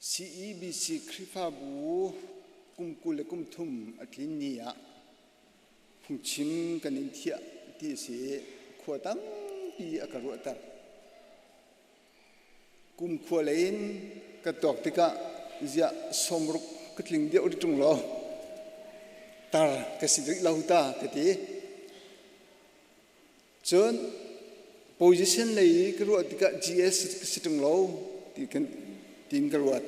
CEBC Khrihfabu kum 23 a tlin ni ah phungchim kan in thiah ti a si i khua tampi a ka ruahter. Kum khua lei in ka tuak tikah ziah sawmruk ka tling deuh rih ṭung lo. Tar ka si rih lo ta ka ti. Cun position lei i ka ruah tikah GS ka si ṭung lo ti kan tiin ka ruat.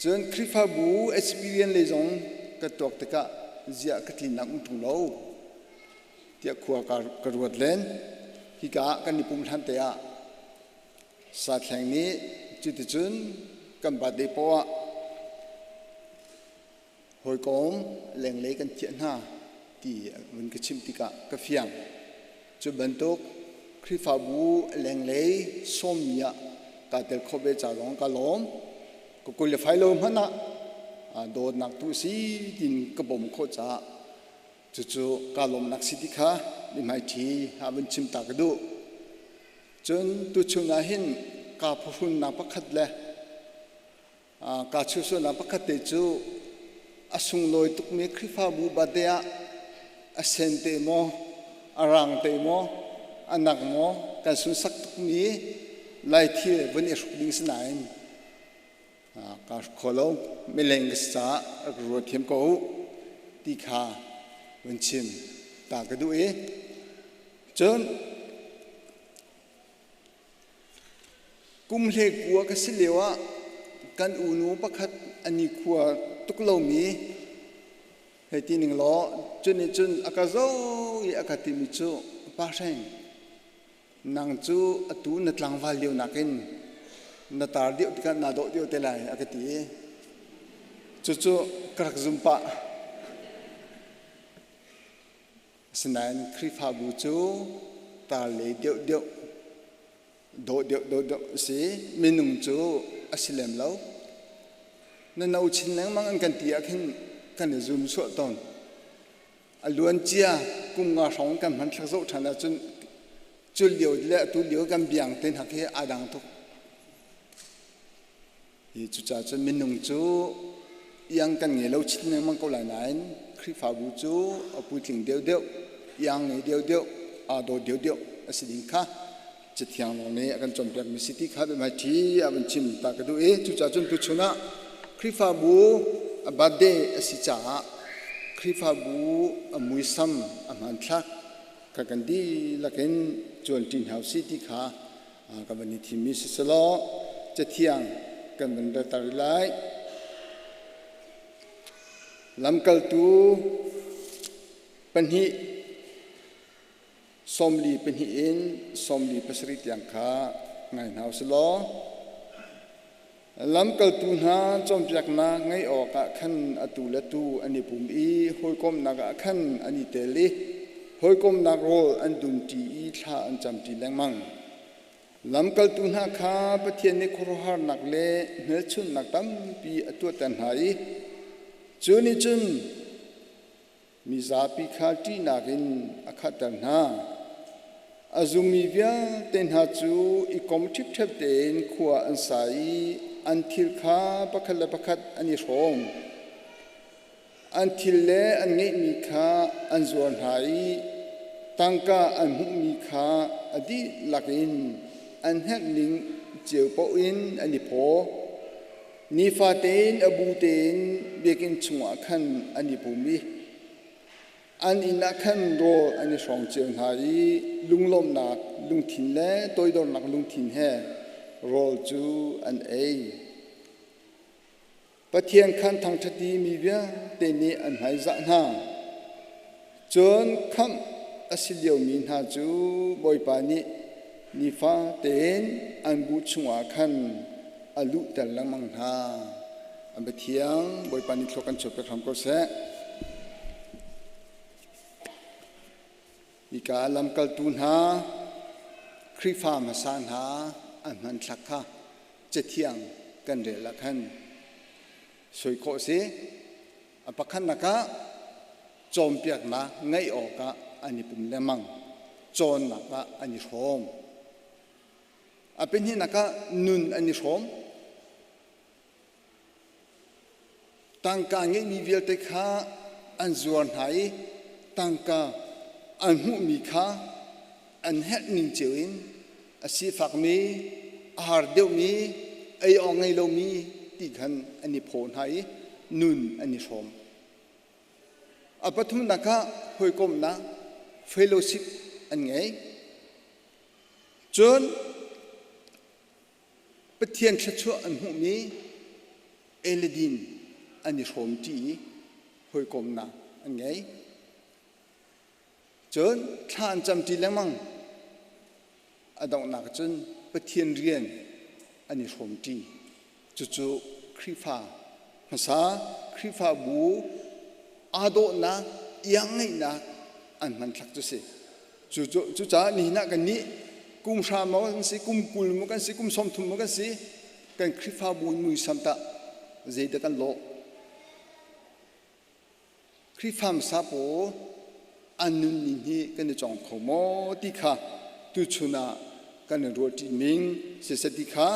Cun Khrihfabu experience lei zong ka tuak tikah ziah ka tlinnak um ṭung lo tiah khua ka ruat len. Hika ah kan i pum hlan te ah Sathleng nih cuticun kan birthday poah ah hawikom lenglei kan thiah hna ti vun ka chimh tikah ka fiang. Cu bantuk Khrihfabu lenglei sawmmi ah kaa tel khawh ve ca zong ka lawm. Ka qualify lo hmanh ah dawtnak tu si tiin ka bawm khawh caah cucu kaa lawmnak si ti kha mihmaiṭhi ha vun chim ta ka duh. Cun tuchun ah hin kaa phuhrunnak pakhat le Kaa chuahsualnak pakhat te cu a sunglawi tukmi Khrihfabu bate ah a sen te maw, a rang te maw, a nak maw kan sunsak tukmi Laithil vun i hruk ding si nain kaa hruk kho lo. Mileng ka si caah rak ruat thiam ko u ti kha vun chim ta ka duh i cun Kum hlekua ka si lioah kan unu pakhat a nikhua tuk lomi hei ti ning law cu nih cun a ka zoh i a ka timi cu Pa Hreng, nang cu atu na tlangval lio nakin na tar deuh tikah naa dawh deuh te lai a ka ti i cucu ka rak zum pah. Asinain Khrihfabu cu tar lei deuhdeuh dawh deuh deuh a si. Minung cu a si lem lo. Na no chin lengmang an kan ti ah khin kan i zum suah tawn. A luan cia kum nga hrawng kan hman thlak zoh ṭhan ahcun cul lio le atu lio kan biang te hna khi aa dang tuk. Hi cucaah cun minung cu iang kan ngei lo chin lengmang ko lai nain Khrihfabu cu a puitling deuhdeuh, iang ngei deuhdeuh, aa daw deuhdeuh a si ding kha Cathiang lawng nih a kan cawnpiakmi si ti kha biahmaiṭhi a vun chim ta ka duh i cucaah cun tuchun ah Khrihfabu a birthday a si caah Khrihfabu a muisam a hmanthlak kha kan dihlak in cuanṭi hna usih ti kha kan van i thimmi si selaw Cathiang kan van relter rih lai. Lamkaltu pahnih 42 in 47 tiang kha ngai hna usih law Lamkaltu hna cawnpiaknak ngaih awkah khan atu le tu an i pum i hawikomhnak ah khan an i tel i hawikomhnak rawl an dumṭi i thla an camṭi lengmang. Lamkaltu hna kha Pathian nih khuaruahharnak le hmelchunhnak tampi a tuahter hna i cu nih cun Mizapi kha ṭihnak in a khatter hna. A zummi vialte hna cu i kom ṭhipṭhep tein khua an sa i an thil kha pakhat le pakhat an i hrawm. An thil le an ngeihmi kha an zuar hna i tangka an hmuhmi kha a dihlak in an herhning cio paoh in an i phaw. Nifate in a bu tein biakinn chungah khan an i pum i an inn ah khan rawl an i hrawng cio hna i lunglawmhnak lungthin le toidornak lungthin he rawl cu an ei. Pathian khan thangṭhat i mi vialte nih an hmaizah hna. Cun khamh a si liomi hna cu Bawipa nih nifa tein an bu chungah khan a luhter lengmang hna. An Pathian Bawipa nih thlua kan chuahpiak hram ko seh. Hika lamkaltu hna, Khrihfa hmasa hna an hmanthlak kha Cathiang kan rel ah khan soi khawh a si. A pakhatnak ah cawnpiaknak ngeih awkah an i pum lengmang, cawnnak ah an i hrawm. A pahnihnak ah nun an i hrawm. Tangka ngeihmi vialte kha an zuar hna i tangka an hmuhmi kha an herh ning cio in a sifakmi, a har deuhmi, ei awk ngei lomi ti khan an i phaw hna i nun an i hrawm. A pathumnak ah hawikomhnak fellowship an ngei. Cun Pathian thluachuah an hmuhmi eledin an i hrawmṭi i hawikomhnak an ngei. Cun thla an camṭi lengmang. A donghnak cun Pathian rian an i hrawmṭi. Cucu Khrihfa hmasa Khrihfabu aa dawhnak, iangngeihnak an hmanthlak cu si. Cucaah nihin ah kannih kum hra maw kan si, kum 20 maw kan si, kum 30 maw kan si, kan Khrihfabu muisam tah zeidah kan lawh? Khrihfa hmasa pawl an nunning hi kan i cawng kho maw ti kha tuchun ah kan i ruahṭi ning siseh ti kha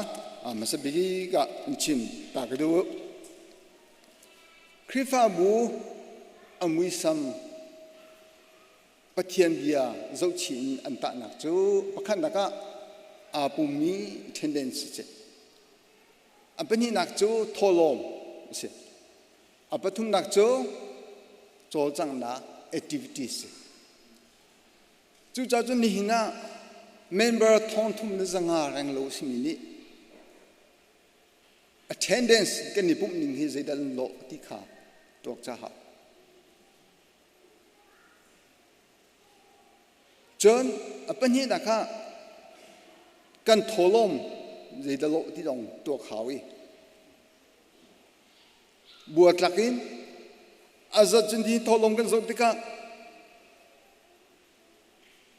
hmasa bik ah in chim ta ka duh. Khrihfabu a muisam Pathian bia zohchih in an tahnak cu pakhatnak ah aa pummi attendance a si. A pahnihnak cu thawhlawm a si. A pathumnak cu cawlcanghnak activities a si. Cucaah cun nihin ah member 3500 renglo a simi nih attendance kan i pumh ning hi zeidah an lawh ti kha tuak ca hau. Cun a pahnihnak ah kan thawlawm zeidah lawh ti zong tuak hau i buatlak in a zat cun hi thawlawm kan zoh tikah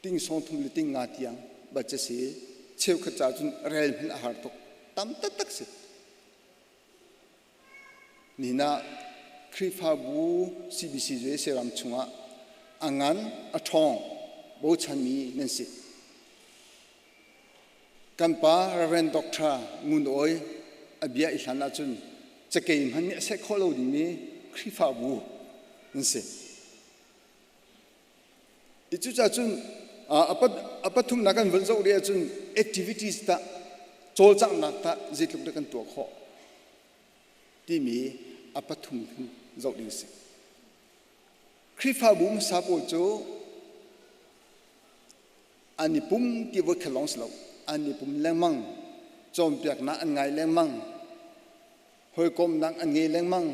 ting sawng thum le ting nga tiang budget si cheukhat ca cun rel hmanh a har tuk tam taktak si. Nihin ah Khrihfabu CBC USA ram chungah a ngan a ṭhawng bochanmi nan si. Kan pa Reverend Dr. Ngun Awi a bia i hlan ahcun cakei hmanh nih a seh khawh lo dingmi Khrihfabu nan si. I cucaah cun a pathumnak kan vun zoh rih ahcun activities tah cawlcanghnak tah zeitluk dah kan tuah khawh timi a pathum hin zoh ding a si. Khrihfabu hmasa pawl cu an i pum ti voikhat lawng si lo, an i pum lengmang, cawnpiaknak an ngai lengmang, hawikomnak an ngei lengmang,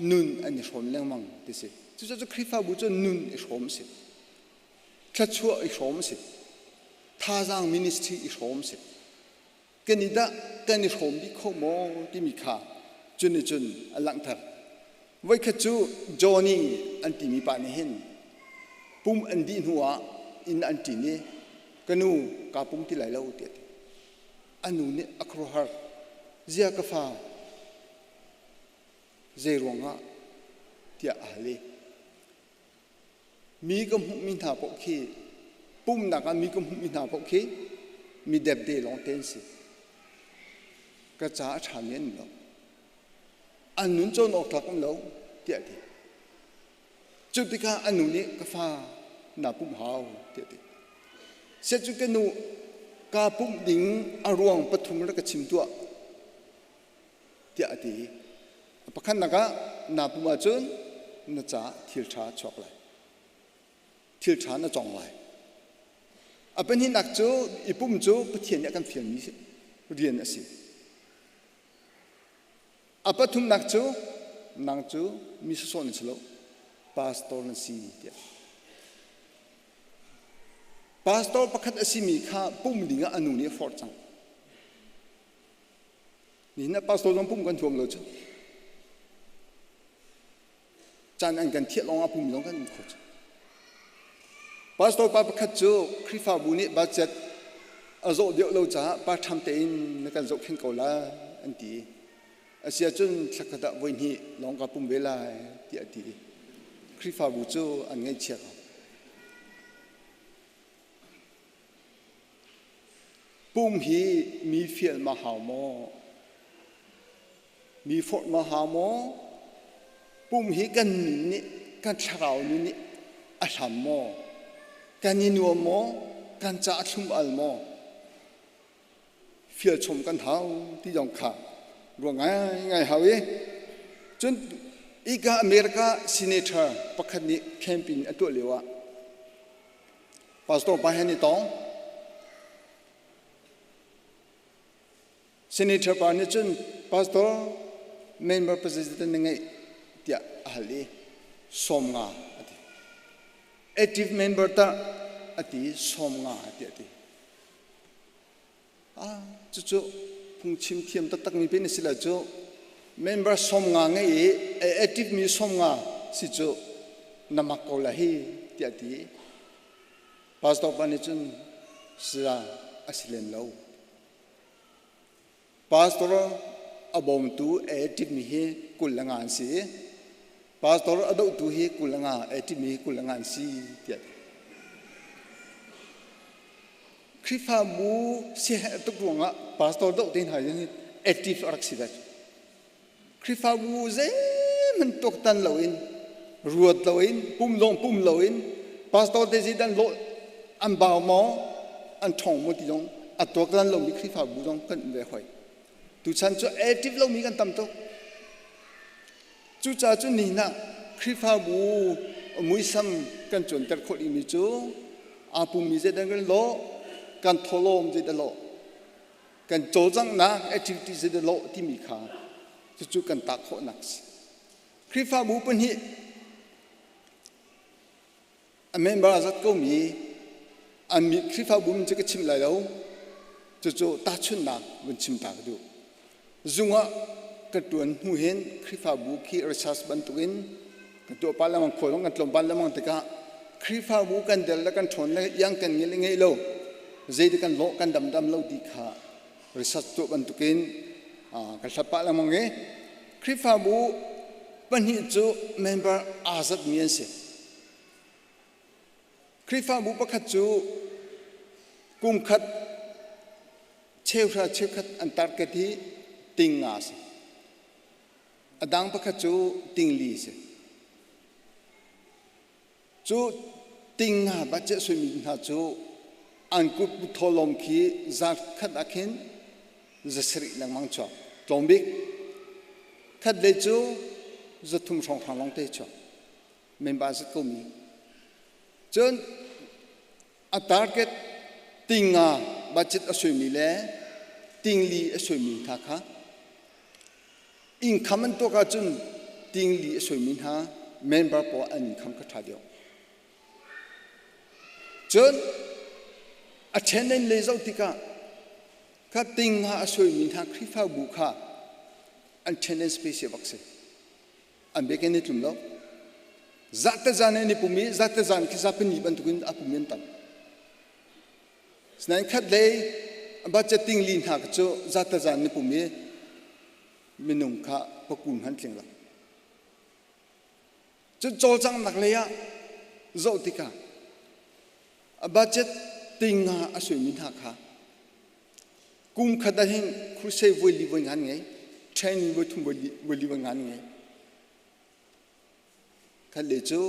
nun an i hrawm lengmang ti si. Cucaah cu Khrihfabu cu nun i hrawm a si. Thluachuah i hrawm a si. Thazaang ministry i hrawm a si. Kan i dah kan i hrawm dih kho maw timi kha cun nih cun a langhter. Voikhat cu Johnny an timi pa nih hin pum an dih hnu ah inn an ṭin i ka nu kaa pum ti lai lo tiah a ti. A nu nih a khuaruahhar. Zia ka fa zei ruangah tiah a hal i mi ka hmuhmi hna paoh khi pumnak ah mi ka hmuhmi hna paoh khi mi depde lawngte an si. Ka ca a ṭhami an um lo. An nun cawn awk tlak um lo tiah a ti. Cu tikah a nu nih ka fa naa pumh hau tiah a ti. Set cu ka nu kaa pumh ding a ruang pathum rak ka chim tuah tiah a ti. A pakhatnak ah naa pumh ahcun na caah thil ṭha a chuak lai. Thil ṭha na cawng lai. A pahnihnak cu i pumh cu Pathian nih a kan fialmi rian a si. A pathumnak cu nang cu mi sawsawh na si lo, pastor na si tiah. Pastor pakhat a simi kha pum ding ah a nu nih a forh cang. Nihin ah pastor zong pum kan thuam lo cu. Caan an kan thiah lawng ah pum zong kan um kho cu. Pastor pa pakhat cu Khrihfabu nih budget a zawh deuh lo caah pa ṭham tein na kan zohkhenh ko lai an ti. A si ahcun thla khat ah voihnih lawng ka pum ve lai tiah a ti. Khrihfabu cu an ngaihchia ko. Pum hi mi fial ma hau maw? Mi forh ma hau maw? Pum hi kan nun nih kan thlarau nun nih a hlam maw? Kan i nuam maw? Kan ca a thlum al maw? Fial chom kan hau ti zong kha ruah ngaingai hau i cun ika America senator pakhat nih campaign a tuah lio ah pastor pa he an i tong. Senator pa nih cun pastor member president na ngeih tiah a hal i 50 a ti. Active member tah a ti 50 tiah a ti. Ah, cucu phungchim thiam taktak mi pe na si lo cu member 50 ngei i active mi 50 si cu na mak ko la hi tiah a ti. Pastor pa nih cun saya a si lem lo. Pastor a bawmtu active mi hi 25 an si i pastor a dohtu hi 25 active mi hi 25 an si tiah Khrihfabu siaherh tuk ruangah pastor doh te hna hi active a rak si ve. Khrihfabu zeihmanh tuaktan loin ruat loin pum zong pum loin pastor te zeidah an lawh an bau maw an ṭhawng maw ti zong a tuaktan lomi Khrihfabu zong kan um ve hoi. Tuchan cu active lomi kan tam tuk. Cucaah cun nihin ah Khrihfabu muisam kan cuanter khawh dingmi cu aa pummi zeidah kan lawh kan thawhlawm zeidah lawh kan cawlcanghnak activity zeidah lawh timi kha cucu kan tah khawhnak a si. Khrihfabu pahnih a member a zat komi an mi Khrihfabu min cu ka chim lai lo cucu tahchunhnak vun chim ta ka duh. Zung ah ka ṭuan hnu hin Khrihfabu khi research bantukin kan tuah pah lengmang khual kan tlawm pah lengmang tikah Khrihfabu kan del le kan ṭhawn le iang kan ngei le ngei lo zeidik kan lawh kan damdam lo ti kha research tuah bantukin kan hlat pah lengmang i Khrihfabu pahnih cu member aa zatmi an si. Khrihfabu pakhat cu kum khat cheuhra cheukhat an target hi ting nga a si. A dang pakhat cu tingli a si. Cu ting nga budget suimi hna cu an kut thawlawm khi zat khat ah khin 700 lengmang chuak tlawm bik. Khat lei cu 300 hrawnghrang lawng te chuak. Member zat ko mi. Cun a target tinga budget a suimi le tingli a suimi hna kha income an tuak ahcun tingli a suimi hna member pawl an income kha ṭha deuh. Cun a ṭhen in lei zoh tikah kha tinga a suimi hna Khrihfabu kha an ṭhen in special bak si. An biakinn i tlum lo. Zahte zan in i pum i zahte zan khi zapi ni bantukin a pum in tam. Sinain khat lei budget tingli hna cu zahte zan ni pum i minung kha pakul hman tling lo. Cun cawlcanghnak lei ah zoh tikah a budget tinga a suimi hna kha Kum khat ah hin crusade voi li voi ngan ngei, training voi thum voi li voi ngan ngei. Khat le cu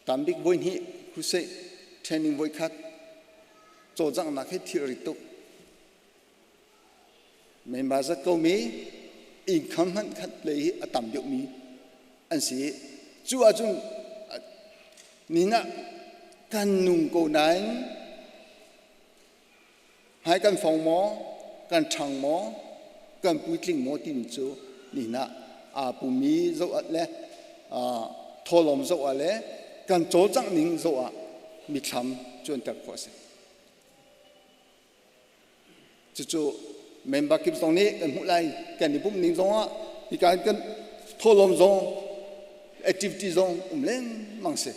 tambik voi hnih crusade training voi khat cawlcanghnak hi thil rit tuk. Member zat ko mi income hmanh khat le hi a tam deuh mi an si. Cu ahcun ni ah kan nung ko nain Hmai kan fong maw, kan ṭhang maw, kan puitling maw timi cu nihin ah aa pumi zoh ah le thawlawm zoh ah le kan cawlcangh ning zoh ah mithlam cuanter khawh a si. Cucu member kip zong nih kan hmuh lai kan i pumh ning zong ah hika kan thawlawm zong activity zong um lengmang si.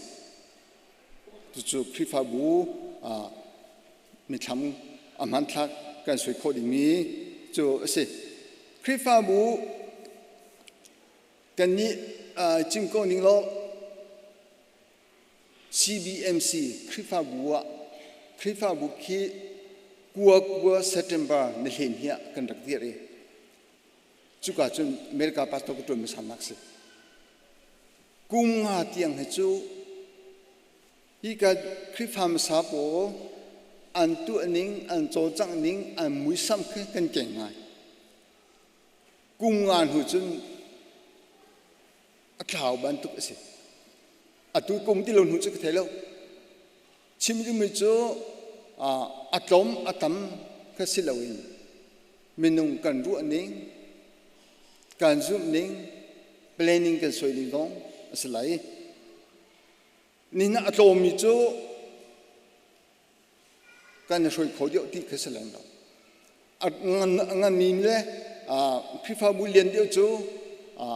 Cucu Khrihfabu mithlam a hmanthlak kan sui khawh dingmi cu a si. Khrihfabu kan nih chim ko ning law CBMC Khrihfabu ah Khrihfabu khi kua kua September ni hlen hi ah kan rak dirh i. Cuka cun America pastor ka ṭuan hmasa nak si. Kum nga tiang hi cu hika Khrihfa hmasa pawl an tuah ning, an cawlcangh ning, an muisam khi kan keng ngai. Kum nga hnu cun a thlau bantuk a si. Atu kum ti lo hnu cu ka thei lo. Chim duhmi cu a tlawm a tam kha si loin minung kan ruah ning, kan zumh ning, planning kan suai ning zong a si lai. Nihin ah a tlawmmi cu kan i hruai kho deuh ti kha si lem lo. A nganmi le Khrihfabu lian deuh cu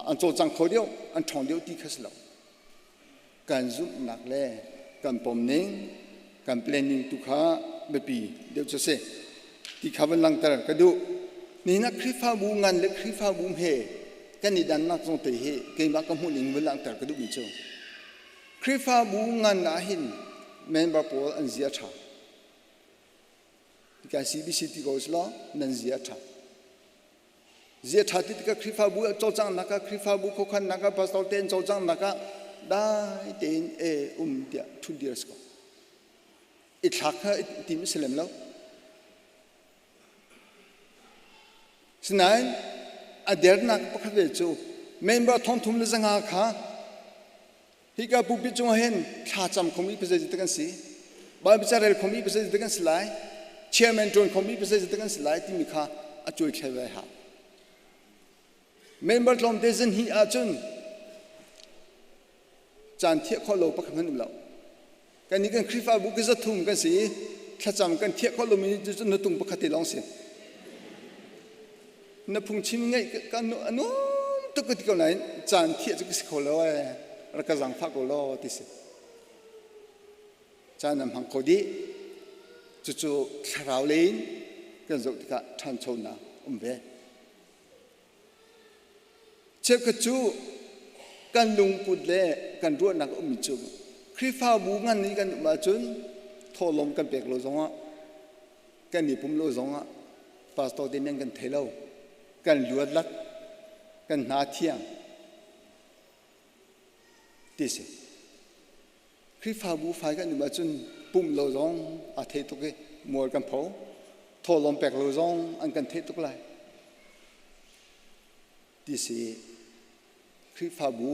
an cawlcang kho deuh, an ṭhawng deuh ti kha si lo. Kan zumhnak le kan pom ning, kan planning tu kha biapi deuh cu si. Ti kha van langhter ka duh. Nihin ah Khrihfabu ngan le Khrihfabu hme kan i dannak zong te hi keimah ka hmuh ning van langhter ka duhmi cu Khrihfabu ngan ah hin member pawl an zia ṭha. Kan CBC ti ko law nan zia ṭha. Zia ṭha ti tikah Khrihfabu cawlcanghnak ah Khrihfabu khuakhannak ah pastor te an cawlcanghnak ah dai tein e um tiah ṭhut dir a si ko. I thlak kha i tim a si lem lo. Sinain a dernak pakhat ve cu member thongthum le zanga kha hika pulpit cungah hin thlacam khomi pasal kan si, Bible ca rel khomi pasal kan si lai, chairman ṭuan khomi pasal kan si lai timi kha a cuai thlai ve hau. Member tlawmte zan hi ahcun caan thiah khawh lo pakhat hmanh um lo. Kan nih kan Khrihfabu ka zathum kan si i thlacam kan thiah khawh lomi cu na tung pakhat te lawng si. Na phungchim ngaih ka a nuam tuk ka ti ko nain caan thiah cu ka si kho lo ee rak ka zaangfah ko law ti si. Caan an hmang kho dih. Cucu thlarau lei in kan zoh tikah ṭhanchonak um ve. Cheukhat cu kan lungput le kan ruahnak a ummi cu Khrihfabu ngan i kan um ahcun thawhlawm kan pek lo zongah kan i pum lo zongah pastor te nih an kan thei lo kan luat lak kan hna thiang ti si. Khrihfabu fai kan um ahcun pumh lo zong aa thei tuk i mual kan pho. Thawhlawm pek lo zong an kan theih tuk lai. Ti si Khrihfabu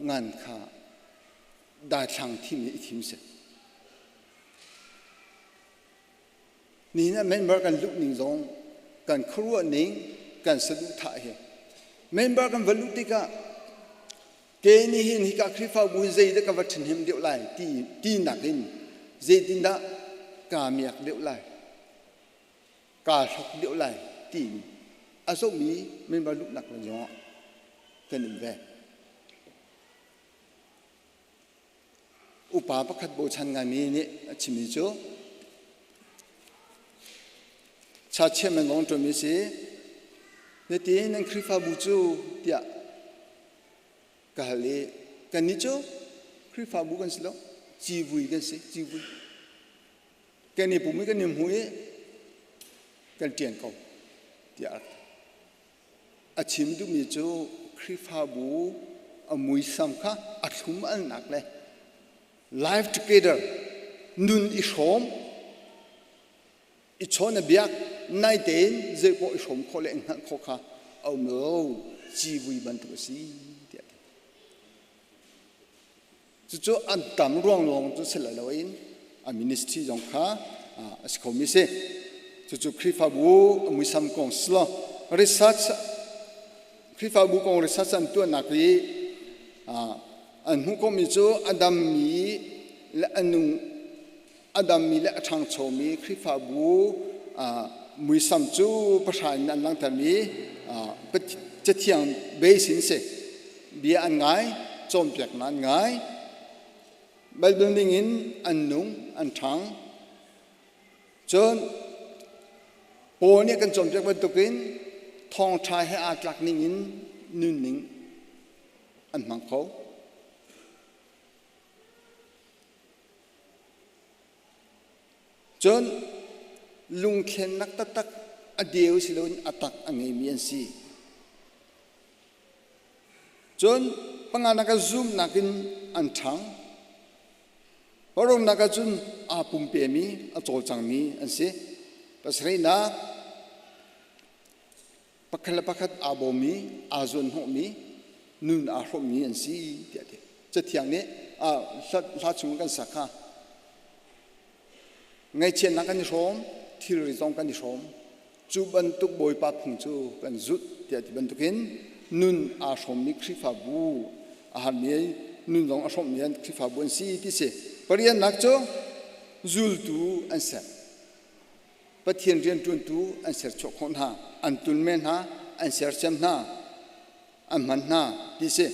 ngan kha daithlang thim i thim si. Nihin ah member kan luh ning zong kan khuaruah ning kan saduhthah hi member kan va luh tikah ke nih hin hika Khrihfabu hi zeidah ka va ṭhahnem deuh lai ti tinak in zeitindah kaa miak deuh lai kaa hlok deuh lai ti a zohmi member luhnak le zongah kan um ve. Upa pakhat bochan ngaimi nih a chimmi cu cha chairman lawng ṭuanmi si nitin nan Khrihfabu cu tiah ka hal i kannih cu Khrihfabu kan si lo civui kan si civui kan i pum i kan i hmu i kan ṭian ko tiah a rak ti. A chim duhmi cu Khrihfabu a muisam kha a thlum alnak le life together nun i hrawm i chawn a biak nai tein zeipaoh i hrawm khawh le hngalh khawh kha a um lo civui bantuk a si tiah a ti. Cucu an tam ruang lawng cu si lai loin a ministry zong kha a si khomi si. Cucu Khrihfabu a muisam kong si lo. Research Khrihfabu kong research an tuahnak i an hmuh khawhmi cu a dammi le a nung a dammi le a ṭhangchomi Khrihfabu muisam cu pahra in an langhtermi Cathiang base in si. Bia an ngai, cawnpiaknak an ngai. Bible ning in an nung, an ṭhang. Cun Paul nih kan cawnpiak bantukin thawngṭha he aa tlak ning in nunning an hmang kho. Cun lungthlennak taktak a deu si loin a tak a ngeimi an si. Cun panganak ah zumhnak in an ṭhang. Paruknak ah cun aa pumpemi, a cawlcangmi an si. Pasarihnak, pakhat le pakhat aa bawmmi, aa zuanhnawhmi, nun aa hrawmmi an si tiah a ti. Cathiang nih hla chung kan sak kha ngaihchiatnak kan i hrawm, thilri zong kan i hrawm. Cu bantuk Bawipa phung cu kan zulh tiah ti bantukin nun aa hrawmmi Khrihfabu a harmi nun zong a hrawmmi an Khrihfabu an si ti si. Pariannak cu zultu an ser. Pathian rianṭuantu an serchuah khawh hna, an tunmen hna, an sersiam hna, an hman hna ti si.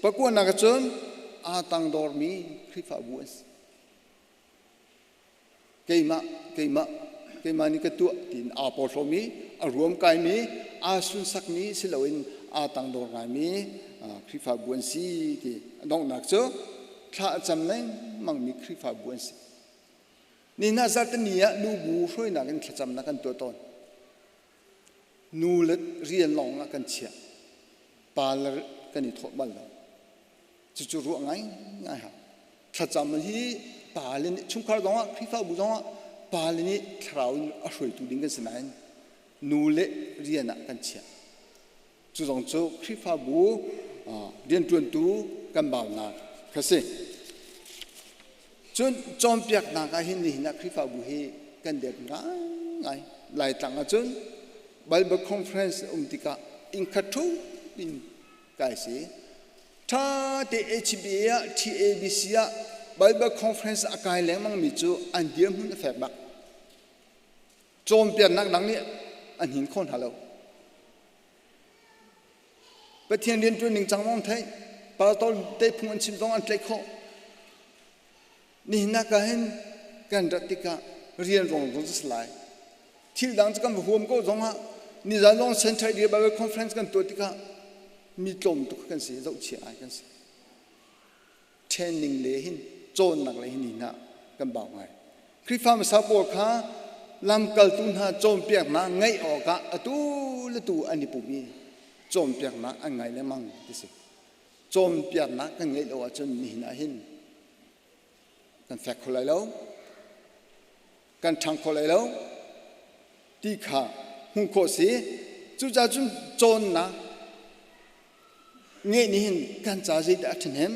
Pakuanak ah cun aa tangdormi Khrihfabu an si. Keimah, keimah, keimah nih ka tuah tiin aa porhlawmi, a ruamkaimi, aa sunsakmi si loin aa tangdor ngaimi Khrihfabu an si ti. A donghnak cu thla a cam lengmangmi Khrihfabu an si. Nihin ah zarhteni ah nubu hruainak in thlacamnak kan tuah tawn. Nu le rian lawng ah kan chiah. Pa le kan i thawh bal lo. Cucu ruah ngaingai ha. Thlacam hi pa le nih chungkhar zong ah Khrihfabu zong ah pa le nih thlarau in a hruaitu ding kan si nain nu le rian ah kan chiah. Cu zong cu Khrihfabu rianṭuantu kan baunak kha si. Cun cawnpiaknak ah hin nihin ah Khrihfabu hi kan det ngaingai. Laitlang ahcun Bible conference um tikah innkhat ṭhu in kai si. Ṭha te HBA ah TABC ah Bible conference a kai lengmangmi cu an dirhmun a fek bak. Cawnpiaknak dang nih an hin kho hna lo. Pathian rianṭuan ning cang zong theih, pastor te phung an chim zong an tlaih khawh. Nihin ah ka hin kan rat tikah rian rong zong si lai. Thil dang cu kan va huam ko zong ah nizan zong Central Area Bible Conference kan tuah tikah mi tlawm tuk kan si, zohchia ai kan si. Training le hin cawnnak le hin hna kan bau ngai. Khrihfa hmasa pawl kha lamkaltu hna cawnpiaknak ngaih awkah atu le tu an i pum i cawnpiaknak an ngai lengmang ti si. Cawnpiaknak kan ngeih lo ahcun nihin ah hin kan fek kho lai lo, kan ṭhang kho lai lo ti kha hmuh khawh si. Cucaah cun cawnnak ngeih nih hin kan ca zeidah a ṭhahnem?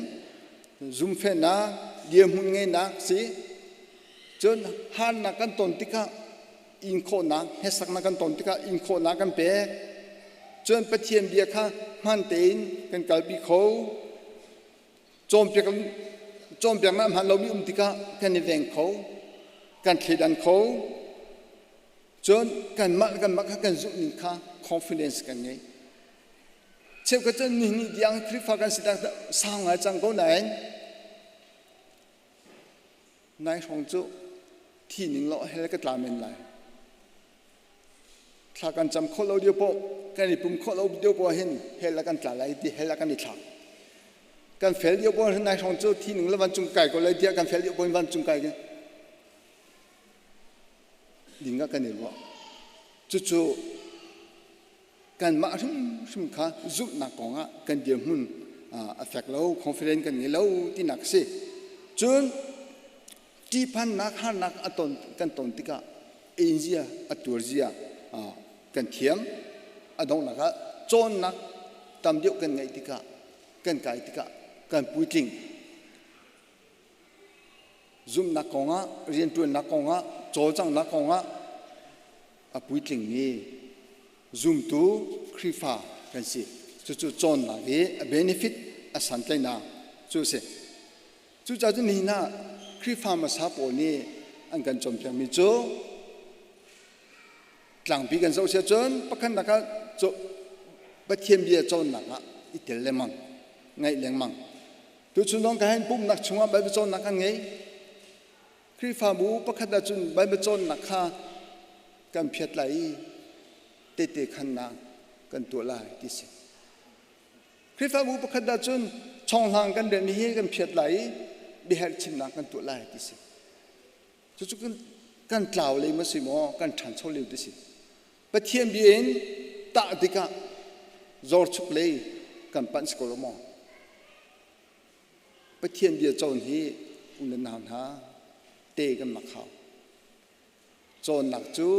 Zumhfehnak, dirhmun ngeihnak si. Cun harnak kan ton tikah inkhawhnak, hnesaknak kan ton tikah inkhawhnak kan pek. Cun Pathian bia kha hmaan tein kan kalpi kho. Cawnpiak cawnpiaknak hmaan lomi um tikah kan i veng kho, kan thleidan kho. Cun kanmah le kanmah kha kan zumhning kha confidence kan ngei. Cheukhat cu nihin tiang Khrihfa kan si sau ngai cang ko nain nai hrawng cu thi ning law hell ka tla men lai. Thla kan cam khawh lo lio poh kan i pum khawh lo lio poh hin hell ah kan tla lai ti hell ah kan i thlak. Kan fel lio poh nai hrawng cu thi ning le vancung kai ko lai tiah kan fel lio poh in vancung kai ding ah kan i ruah. Cucu kanmah hrimhrim kha zumhnak kongah kan dirhmun a fek lo, confidence kan ngei lo tinak a si. Cun ṭihphannak harnak a ton kan ton tikah inzia a tuarzia kan thiam. A donghnak ah cawnnak tam deuh kan ngeih tikah kan kai tikah kan puitling. Zumhnak kongah, rianṭuannak kongah, cawlcanghnak kongah a puitlingmi zumtu Khrihfa kan si. Cucu cawnnak i a benefit a santlaihnak cu a si. Cucaah cun nihin ah Khrihfa hmasa pawl nih an kan cawnpiakmi cu tlangpi kan zoh si ahcun pakhatnak ah Pathian bia cawnnak ah i tel lengmang, ngaih lengmang. Tuchun zong ka hin pumhnak chungah Baibal cawnnak kan ngei. Khrihfabu pakhat ahcun Baibal cawnnak kha kan phiat lai i tehte khannak kan tuah lai ti si. Khrihfabu pakhat ahcun chonghlang kan rianmi hi kan phiat lai i biaherh chimnak kan tuah lai ti si. Cucu kan tlau lei ma si maw kan ṭhancho lio ti si. Pathian bia in tah tikah zorchuk lei kan panh si ko lo maw? Pathian bia cawn hi u le nau hna te kan mak hau. Cawnnak cu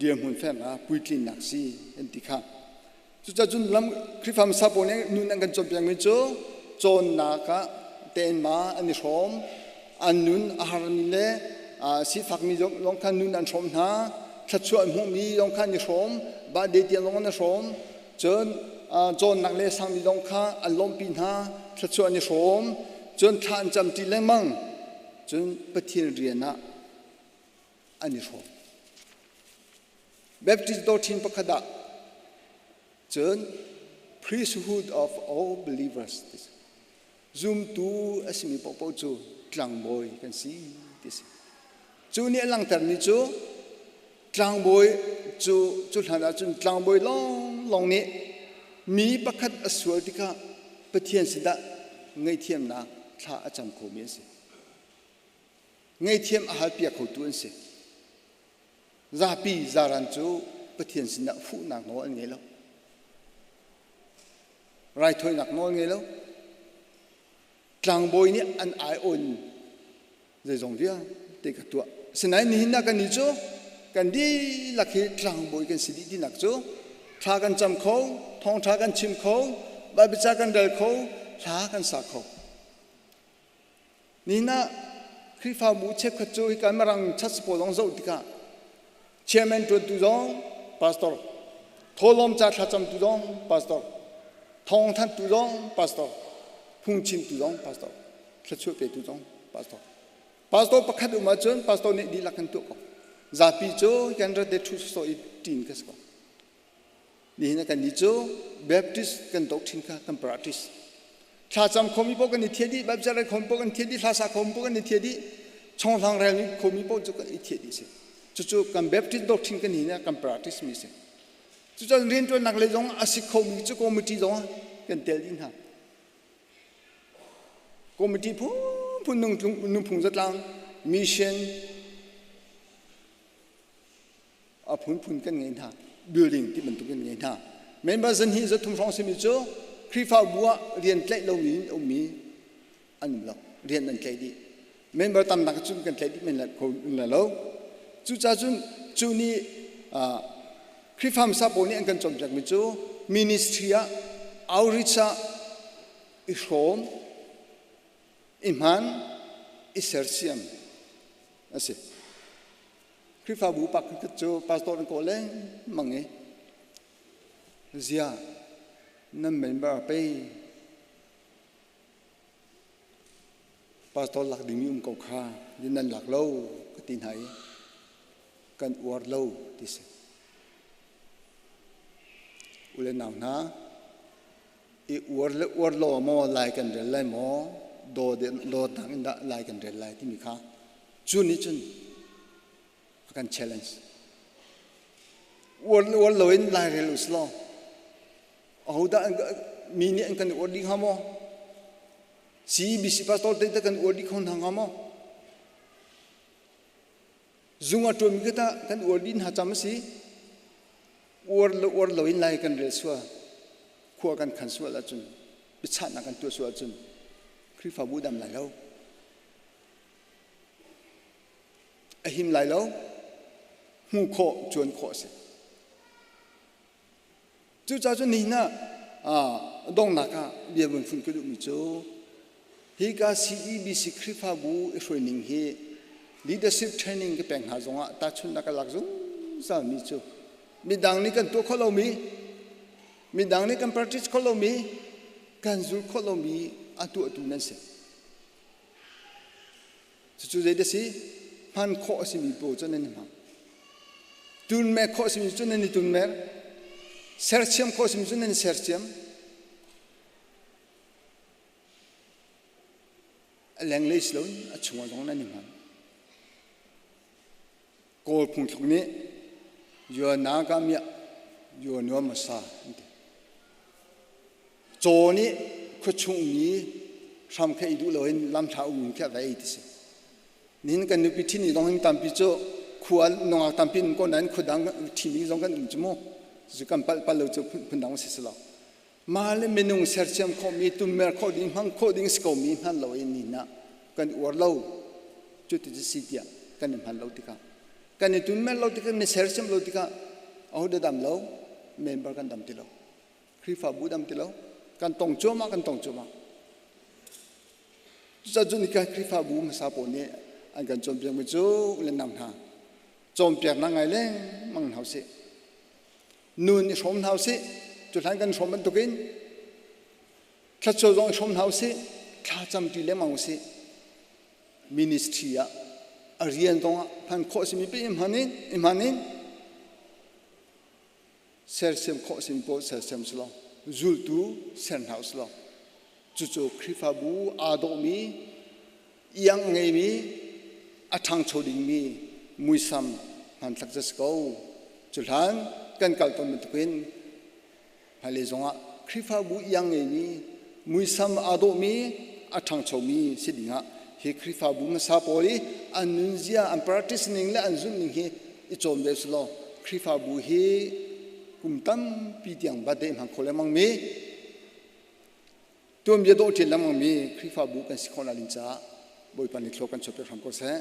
dirhmun fek ah puitlinnak si an ti kha. Cucacun lam Khrihfa hmasa pawl nih nun an kan cawnpiakmi cu cawnnak ah tein ma an i hrawm, an nun a harmi le sifakmi zong kha nun an hrawm hna, thluachuah an hmuhmi zong kha an i hrawm, birthday tiang zong an i hrawm, cun cawnnak le sangmi zong kha an lawmhpi hna, thluachuah an i hrawm, cun thla an camṭi lengmang, cun Pathian rian ah an i hrawm. Baptist doctrine pakhat ah cun priesthood of all believers ti si. Zumtu a simi paohpaoh cu tlangbawi kan si ti si. Cu nih a langhtermi cu tlangbawi cu cu hlan ahcun tlangbawi lawnglawng nih mi pakhat a sual tikah Pathian sinah ngaihthiamnak thla a cam khomi an si. Ngaihthiam a halpiak khotu an si. Zapi zaran cu Pathian sinah fuhnak nawl an ngei lo. Raithawinak nawl ngei lo. Tlangbawi nih an aiawn zeizong vialte ka tuah. Asinain nihin ah kannih cu kan dihlak hi tlangbawi kan si dih tinak cu thla kan cam kho, thawngṭha kan chim kho, Baibal ca kan rel kho, hla kan sa kho. Nihin ah Khrihfabu cheukhat cu hika Mirang church pawl zong zoh tikah chairman ṭuantu zong pastor, thawhlawm ca thlacamtu zong pastor, thawngthanhtu zong pastor, phungchimtu zong pastor, thluachuah petu zong pastor. Pastor pakhat um ahcun pastor nih dihlak kan tuah ko. Zapi cu kan rat le ṭhu sawsawh i ṭin ka si ko. Nihin ah kannih cu Baptist kan doctrine kha kan practice. Thlacam khomi paoh kan i thiah dih, Bible rel khomi paoh kan thiah dih, hlasa khomi paoh kan i thiah dih, chonghlang rel khomi paoh cu kan i thiah dih si. Cucu kan Baptist doctrine kan hin ah kan practice mi si. Cucun rianṭuannak lei zong a si khomi cu committee zong ah kan tel dih hna. Committee phunphun nungphung zatlang mission a phunphun kan ngei hna building ti bantuk kan ngei hna member zan hi zathum hrawng simi cu Khrihfabu ah rian tlaih lomi in ummi an um lo rian an tlaih dih member tamnak cun kan tlaih dih men la lo cucaah cun cu nih Khrihfa hmasa pawl nih an kan cawnpiakmi cu ministry ah outreach ah i hrawm i hman i sersiam a si Khrihfabu pakhat cu pastor an kawl lengmang i ziah nan member pei pastor lak dingmi um ko kha din nan lak lo ka ti hna i kan uar lo ti si. U le nau hna i uar le uar lo maw lai kan rel lai maw dawtnak in dah lai kan rel lai timi kha Cu nih cun a kan challenge. Uar uar loin lairel u law ahodah mi nih an kan uar dih hnga maw? CBC pastor te kan uar dih kho hna hnga maw? Zung a ṭuanmi kha tah kan uar dih hna cam a si. Uar le uar loin lai kan rel sual, khua kan khan sual ahcun, biachahnak kan tuah sual ahcun Khrihfabu dam lai lo. A him lai lo. Hmuh khawh, cuan khawh a si. Cucaah cun nihin ah donghnak ah bia vun fun ka duhmi cu hika CEBC Khrihfabu i hruaining hi leadership training ka pek hna zongah tahchunhnak ka lak zungzalmi cu midang nih kan tuah khawh lomi midang nih kan practice khawh lomi kan zul khawh lomi a tuahtu nan si. Cucu zei dah si? Hman khawh a simi paoh cu nan i hmang. Tunmer khawh a simi cu nan i tunmer. Sersiam khawh a simi cu nan i sersiam. A lenglei si loin a chungah zong nan i hmang. Kawl phungthluk nih Yua na ka miah yua nuam a sa an ti. Caw nih khuachung mi hram kha i duh loin lamhla um in khi a va ei ti si. Nihin kan nupi ṭhini zong hin tampi cu khua nungak tampi in ko nain khua dang ṭhimi zong kan um cu mu. Cu kan palh pal lo cu phundang si si lo. Mah le minung sersiam khawhmi, tunmer khawh ding, hmang khawh ding si komi hman lo in ni ah kan uar lo. Cuti cu si tiah kan i hman lo tikah, kan i tunmer lo tikah, kan i sersiam lo tikah aho dah dam lo? Member kan dam ti lo. Khrihfabu dam ti lo. Kan tong cuahmah, kan tong cuahmah. Cucaah nika Khrihfabu hmasa pawl nih an kan cawnpiakmi cu le nang hna cawnpiaknak ngai lengmang hna usih. Nun i hrawm hna usih. Cu hlan kan hrawm bantukin thluachuah zong i hrawm hna usih. Thla camṭi lengmang usih. Ministry ah a rian zong ah hman khawh simi pe i hman in i hman in sersiam khawh simi paoh sersiam si law zultu ser hna usih law cucu Khrihfabu aa dawhmi iang a ngeimi a ṭhangcho dingmi muisam hmanthlak cu a si ko. Cu hlan kan kal tawn bantukin hmailei zongah Khrihfabu iang ngeimi muisam aa dawhmi a ṭhangchomi si dingah hi Khrihfabu hmasa pawl i an nunzia an practice ning le an zumh ning hi i cawn ve usih law Khrihfabu hi kum tampi tiang birthday hmang kho lengmang mi tuanbia dawh ṭial lengmang mi Khrihfabu kan si khawh nak ding caah Bawipa nih thlua kan chuahpiak hram ko seh.